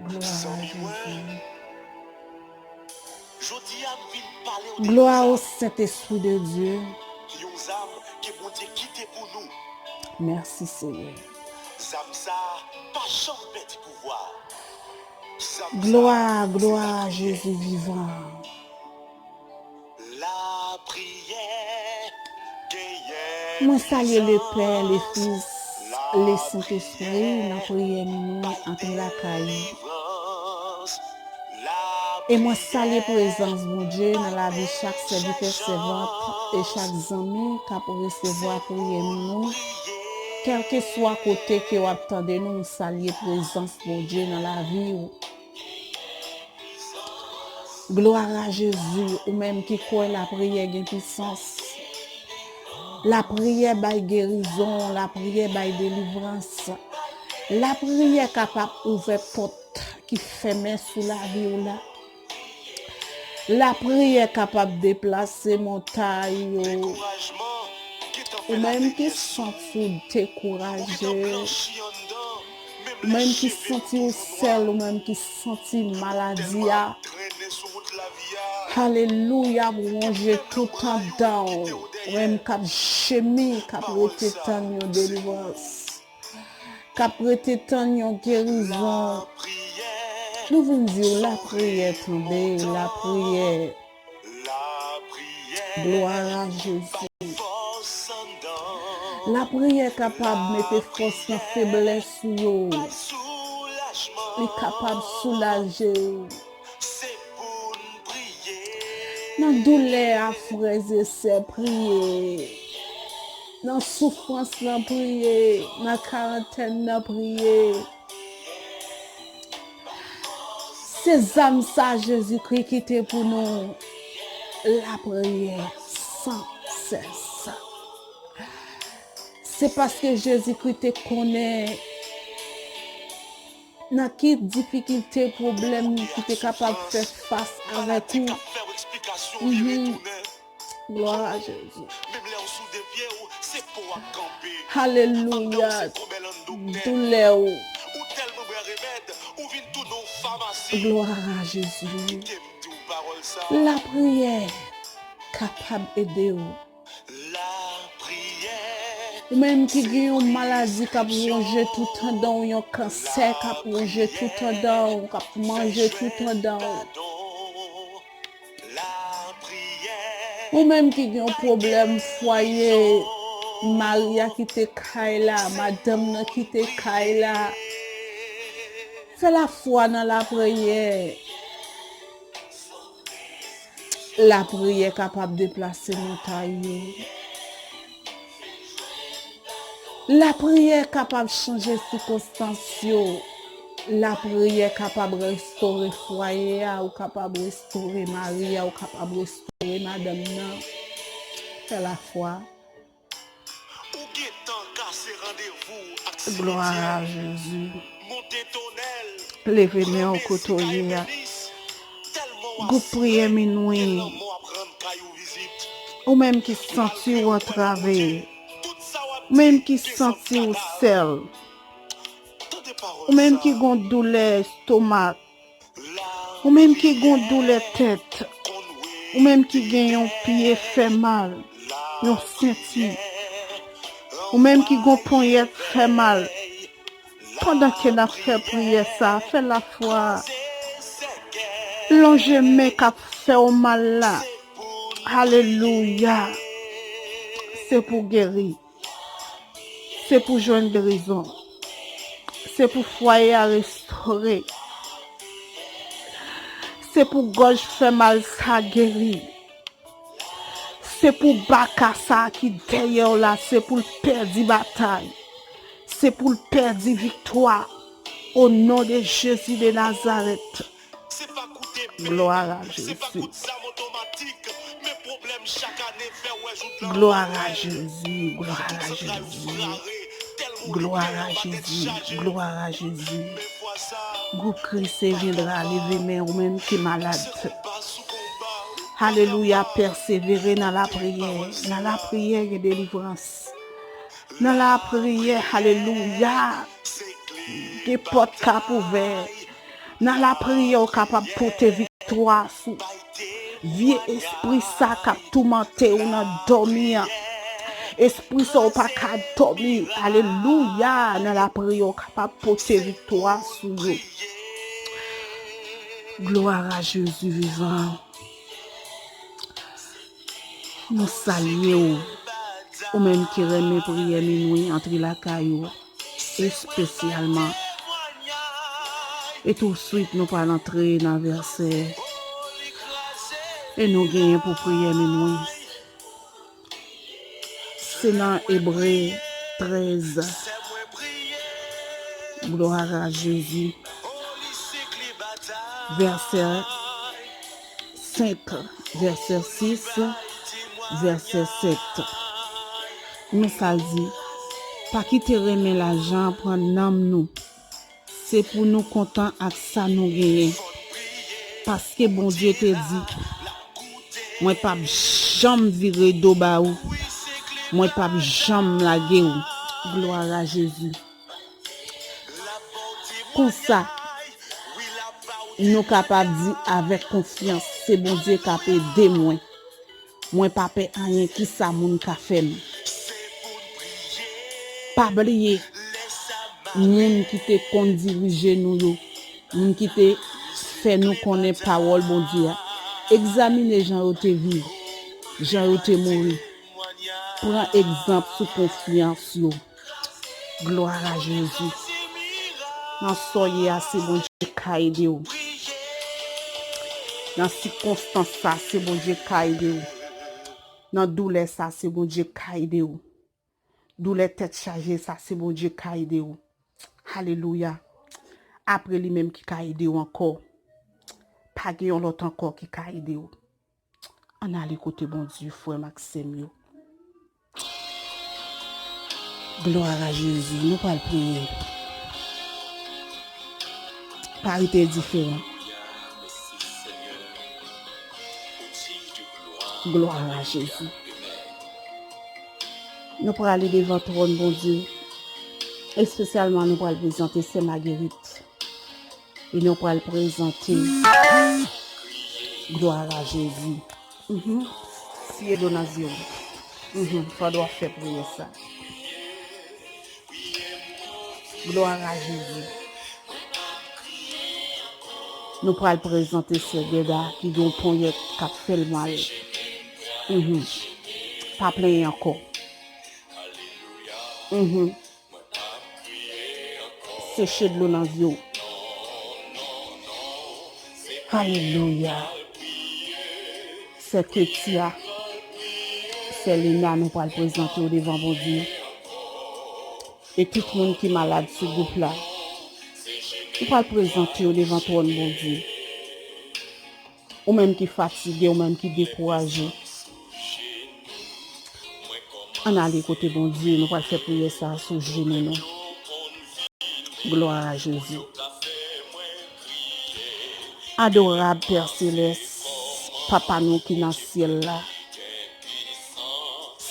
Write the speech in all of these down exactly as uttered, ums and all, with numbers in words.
Glwa a Jezi. Glwa o Sentespri de Dye. Yon zam ke Bondye kite pou nou. Mèsi, Senyè. Zam sa a pa janm pèdi pouvwa. Glwa, glwa a Jezi vivan. Lapriyè genyen. Mwen salye Lepè, Lefis, Lesentespri nan priyè minwi antre lakay. E mwen salye prezans Bondye nan lavi chak sèvitè, sèvant e chak zanmi k ap resevwa priyè minwi. Kèlkeswa kote ke w ap tande nou, m salye prezans Bondye nan lavi w. Glwa a Jezi, ou menm ki kwè lapriyè gen pisans. Lapriyè bay gerizon, lapriyè bay delivrans. Lapriyè kapab ouvè pòt ki fèmen sou lavi w la. Lapriyè kapab deplase montay yo. Ou menm ki santi w dekouraje, ou menm ki santi w sèl, ou menm ki santi maladi a. Alelouya, ap wonje tout anndan w. Ou menm k ap jemi, k ap rete tann yon delivrans, k ap rete tann yon gerizon. Nou vin di w lapriyè tonbe, lapriyè. Glwa a Jezi. Lapriyè kapab mete fòs nan feblès ou yo. Li kapab soulaje w. Nan doulè a, frè e sè, priye. Nan soufrans lan, priye. Nan karantèn nan, priye. Se zam sa Jezikri kite pou nou, lapriyè san sès. Se paske Jezikri te konnen nan ki difikilte, pwoblèm ki te kapab fè fas avèk ou. Mhm. Glwa a Jezi. Alelouya. Doulè w. Glwa a Jezi. Lapriyè kapab ede w. Ou menm ki gen yon maladi k ap wonje tout anndan w, yon kansè k ap wonje tout anndan w, k ap manje tout anndan w. Ou menm ki gen yon pwoblèm fwaye, mari a kite kay la, madanm nan kite kay la. Fè lafwa nan lapriyè. Lapriyè kapab deplase montay yo. Lapriyè kapab chanje sikonstans yo. Lapriyè kapab restore fwaye a, ou kapab restore mari a, ou kapab restore madanm nan. Fè lafwa. Glwa a Jezi. Leve men w kote w ye a. Gwoup priyè minwi. Ou menm ki santi w antrave. Ou menm ki santi w sèl. Ou menm ki gon doulè estomak. Ou menm ki gon doulè tèt. Ou menm ki gen yon pye fè mal, yon senti. Ou menm ki gon ponyèt fè mal. Pandan ke n ap fè priyè sa, fè lafwa. Lonje men k ap fè w mal la. Alelouya. Se pou geri. Se pou jwenn gerizon. Se pou fwaye a restore. Se pou gòj fè mal sa geri. Se pou baka sa ki dèyè w la, se pou l pèdi batay. Se pou l pèdi viktwa. O non de Jezi de Nazarèt. Glwa a Jezi. Glwa a Jezi, glwa a Jezi. Glwa a Jezi, glwa a Jezi. Gwoup Kris e viendra, leve men ou menm ki malad. Alelouya, pèsevere nan lapriyè. Nan lapriyè gen delivrans. Nan lapriyè, alelouya. Gen pòt k ap ouvè. Nan lapriyè, w kapab pote viktwa sou vye espri sa k ap toumante w nan dòmi an. Espri sa w pa ka dòmi. Alelouya! Nan lapriyè, w kapab pote viktwa sou yo. Gloire à Jésus vivant. Nou salye w, ou menm ki renmen priyè minwi, antre lakay ou, espesyalman. E touswit, nou pral antre nan vèsè e nou genyen pou priyè minwi. Se nan Ebre trèz. Gloire à Jésus. Vèsè senk, vèsè sis, vèsè sèt. Men sa l di, pa kite renmen lajan an pran nanm nou. Se pou nou kontan ak sa nou genyen. Paske Bondye te di, mwen p ap janm vire do ba ou. Mwen p ap janm lage w. Gloire à Jésus. Konsa, nou kapab di avèk konfyans, se Bondye k ap ede mwen. Mwen pa pè anyen, kisa moun ka fè m. Pa bliye, moun ki te konn dirije nou yo, moun ki te fè nou konnen pawòl Bondye a, egzamine jan yo te viv, jan yo te mouri. Pran egzanp sou konfyans yo. Gloire à Jésus. Nan sa w ye a, se Bondye k ka ede w. Nan sikonstans sa, se Bondye k ka ede w. Nan doulè sa, se Bondye k ka ede w. Doulè tèt chaje sa, se Bondye k ka ede w. Alelouya. Apre li menm ki ka ede w ankò. Pa gen yon lòt ankò ki ka ede w. Ann ale kote Bondye, frè m ak sè m yo. Gloire à Jésus. Nou pral priye. Pa rete endiferan. Gloire à Jésus. Nou prale devan twòn Bondye. Espesyalman, nou pral prezante Sè Marguerite. E nou pral prezante. Gloire à Jésus. Mhm. Siye dlo nan zye w. Mhm. Pandan w ap fè priyè sa. Gloire à Jésus. Nou pral prezante Sè Gèda ki gen yon ponyèt k ap fè l mal. Mhm. Pa plenyen ankò. Mhm. Seche dlo nan zye w. Alelouya. Sè Ketia, Sè Lena, nou pral prezante yo devan Bondye. E tout moun ki malad sou gwoup la, nou pral prezante yo devan twòn Bondye. Ou menm ki fatige, ou menm ki dekouraje, ann ale kote Bondye, nou pral fè priyè sa a sou jenou nou. Gloire à Jésus. Adorab Pè Selès, Papa nou ki nan syèl la,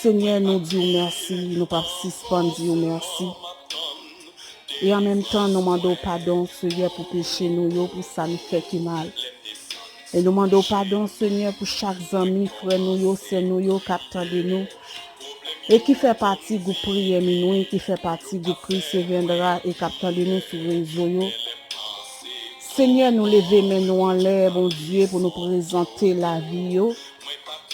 Senyè, nou di w mèsi, nou p ap sispann di w mèsi. E an menm tan, nou mande w padon, Senyè, pou peche nou yo, pou sa n fè ki mal. E nou mande w padon, Senyè, pou chak zanmi, frè nou yo, sè nou yo k ap tande nou, e ki fè pati gwoup priyè minwi, ki fè pati gwoup Christ Reviendra, e k ap tande nou sou rezo yo. Senyè, nou leve men nou anlè, Bondye, pou nou prezante lavi yo.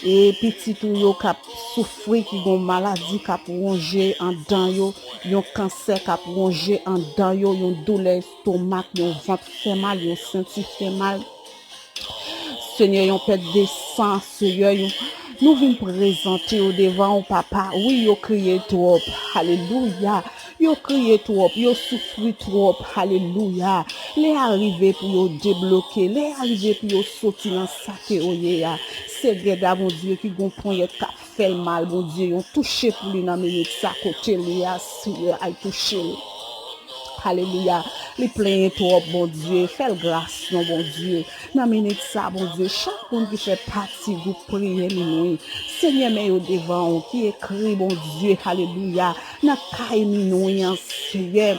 E pitit ou yo k ap soufri, ki gon maladi k ap wonje anndan yo, yon kansè k ap wonje anndan yo, yon doulè estomak, yon vant fè mal, yon senti fè mal. Senyè, yon pèt de san, Senyè, yon, nou vin prezante yo devan w, Papa. Wi, yo kriye twòp. Alelouya. Yo kriye twòp, yo soufri twòp. Alelouya. Lè a rive pou yo debloke. Lè a rive pou yo soti nan sa ke yo ye a. Se Gèda, Bondye, ki gon ponyèt k ap fè l mal, Bondye. Yon touche pou li nan minit sa kote l ye a, Senyè, al touche l. Alelouya. Li plenyen twòp, Bondye. Fè l gras, non, Bondye. Nan minit sa, Bondye, chak moun ki fè pati gwoup priyè minwi, Senyè, men yo devan w, ki ekri, Bondye, alelouya, nan kay minwi an, Senyè.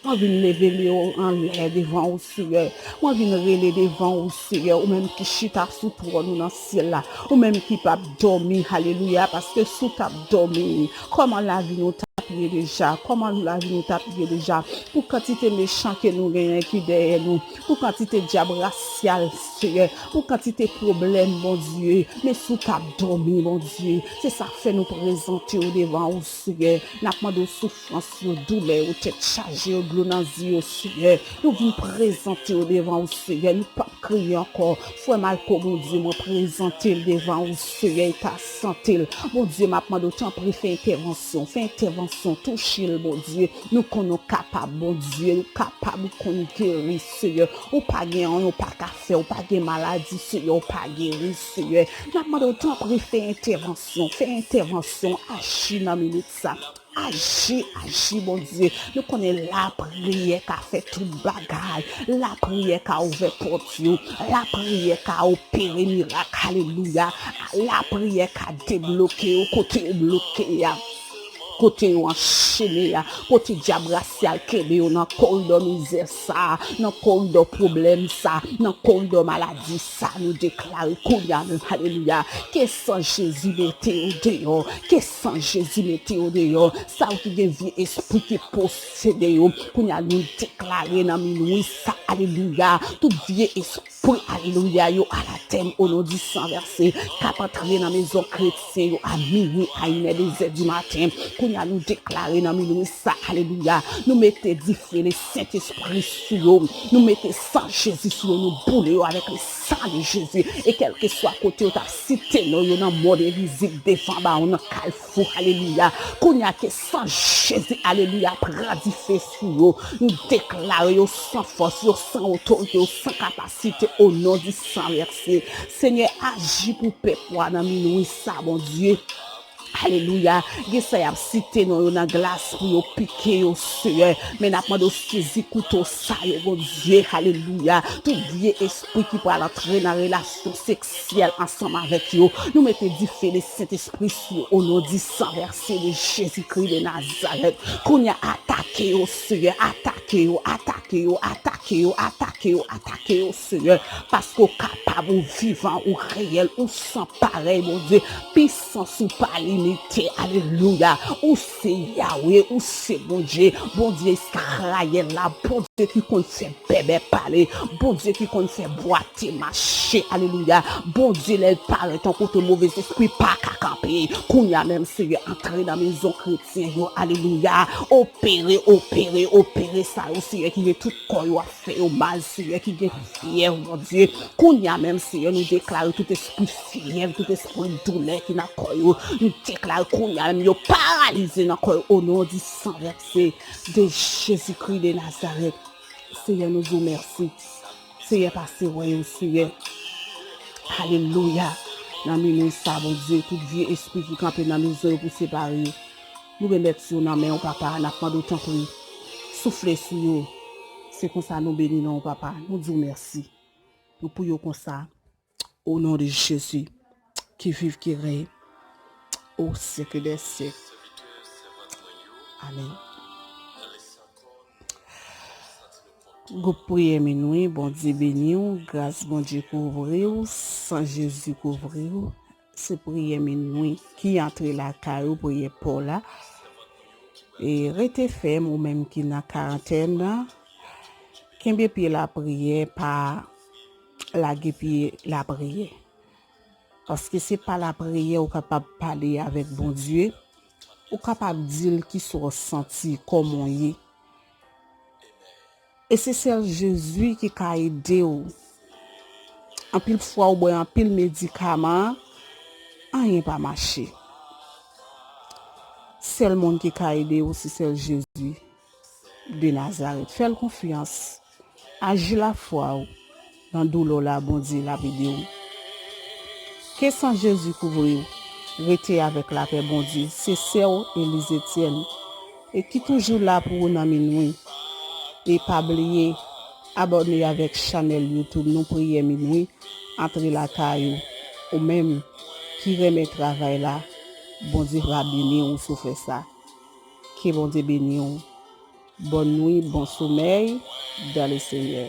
Mwen vin leve men yo anlè devan ou, Seyè. Mwen vin rele devan ou, Seyè, ou menm ki chita sou twòn ou nan syèl la, ou menm ki p ap dòmi, alelouya, paske si w t ap dòmi, kòman lavi nou t ap ye deja? Kòman lavi nou t ap ye deja? Pou kantite mechan ke nou genyen ki dèyè nou, pou kantite dyab rasyal, Seyè, pou kantite pwoblèm, Bondye, men si w t ap dòmi, Bondye, se sa k fè nou prezante yo devan ou, Seyè. N ap mande w soufrans yo, doulè yo, tèt chaje yo, dlo nan zye yo, Seyè. Nou vin prezante yo devan ou, Seyè. Nou p ap kriye ankò. Frè Malko, Bondye, mwen prezante l devan ou, Seyè, eta sante l. Bondye, m ap mande w, tanpri, fè entèvansyon, fè entèvansyon, touche l, Bondye. Nou konnen w kapab, Bondye, ou kapab, ou konn geri, Seyè. Ou pa gen anyen ou pa ka fè, ou pa gen maladi, Seyè, ou pa geri, Seyè. N ap mande w, tanpri, fè entèvansyon, fè entèvansyon, aji nan minit sa. Aji, aji, Bondye. Nou konnen lapriyè ka fè tout bagay. Lapriyè ka ouvè pòt yo. Lapriyè ka opere mirak. Alelouya. Lapriyè ka debloke yo kote yo bloke a. Kote yo anchene a. Kote dyab rasyal kenbe yo nan koridò mizè sa, nan koridò pwoblèm sa, nan koridò maladi sa, nou deklare kounye a menm, alelouya, ke san Jezi mete yo deyò, ke san Jezi mete yo deyò. Sa yo ki gen vye espri ki posede yo, kounye a nou deklare nan minwi sa, alelouya, tout vye espri, alelouya, yo anatèm o non di san vèse, k ap antre nan mezon kretyen yo a minwi, a inè, dezè di maten. Kounye a nou deklare nan minwi sa, alelouya, nou mete dife Sentespri sou yo. Nou mete san Jezi sou yo, nou boule yo avèk le san de Jezi. E kèlkeswa kote yo t ap site non yo nan mòn envizib devan ba ou nan kalfou, alelouya. Kounye a ke san Jezi, alelouya, pran dife sou yo. Nou deklare yo san fòs, yo san otorite, yo san kapasite, o non di san vèse. Senyè, aji pou pèp ou a nan minwi sa, Bondye. Alelouya. Gen sa y ap site non yo nan glas pou yo pike yo, Seyè. Men n ap mande w sezi kouto sa yo, Bondye. Alelouya. Tout vye espri ki pral antre nan relasyon seksyèl ansanm avèk yo, nou mete dife de Sentespri sou yo, o non di san vèse de Jezikri de Nazarèt. Kounye a, atake yo, Seyè. Atake yo, atake yo, atake yo, atake yo, atake yo, Seyè. Paske w kapab, ou vivan, ou reyèl, ou san parèy, Bondye. Pisans ou pa limite. Alelouya. Ou se Yawe, ou se Bondye. Bondye Izrayèl la, Bondye ki konn fè bèbè pale, Bondye ki konn fè bwate mache. Alelouya. Bondye, lè l parèt yon kote, movèzespri pa ka kanpe. Kounye a menm, Seyè, antre nan mezon kretyen yo. Alelouya. Opere, opere, opere sa yo, Seyè, ki gen tout kò yo ap fè yo mal, Seyè, ki gen fyèv, Bondye. Kounye a menm, Seyè, nou deklare tout espri fyèv, tout espri doulè ki nan kò yo. Nou deklare kounye a menm, yo paralize nan kò yo, o non di san vèse de Jezikri de Nazarèt. Seyè, nou di w mèsi. Seyè, pase wè yo, Seyè. Alelouya. Nan minwi sa, Bondye, tout vye espri ki kanpe nan mezon yo pou separe yo, nou remèt yo nan men w, papa. N ap mande w, tanpri, soufle sou yo. Se konsa nou beni non w, papa. Nou di w mèsi. Nou priye w konsa. O non de Jezi, ki viv, ki rèy, o syèk dè syèk. Amèn. Gwoup priyè minwi, Bondye beni w, gras Bondye kouvri w, san Jezi kouvri w. Se priyè minwi ki antre lakay ou, priyè pa w la. E rete fèm, ou menm ki nan karantèn nan. Kenbe pye lapriyè, pa lage pye lapriyè. Paske se pa lapriyè ou kapab pale avèk Bondye. Ou kapab di l kisa w santi, kòman w ye. E se sèl Jezi ki ka ede w. Anpil fwa ou bwè anpil medikaman, anyen pa mache. Sèl moun ki ka ede w, se sèl Jezi de Nazarèt. Fè l konfyans. Aji lafwa w nan doulè w la, Bondye l ap ede w. Ke san Jezi kouvri w. Rete avèk lapè Bondye. Se sè w Elize Etienne. E ki toujou la pou ou nan minwi. E pa bliye abòne avèk chanèl YouTube nou, Priyè Minwi. Antre lakay ou. Ou menm ki renmen travay la, Bondye va beni w si w fè sa. Ke Bondye beni w. Bonne nuit, bon sommeil dans le Seigneur.